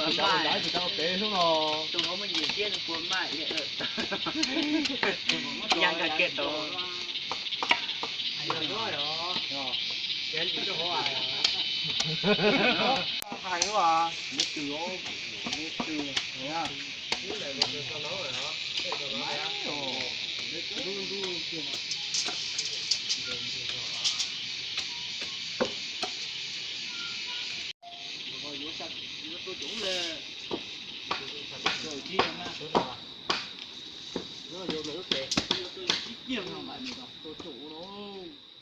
Cov ua pem hlub no. Yag nkag kiag tod. Hais lub, yuav tua coob lawm.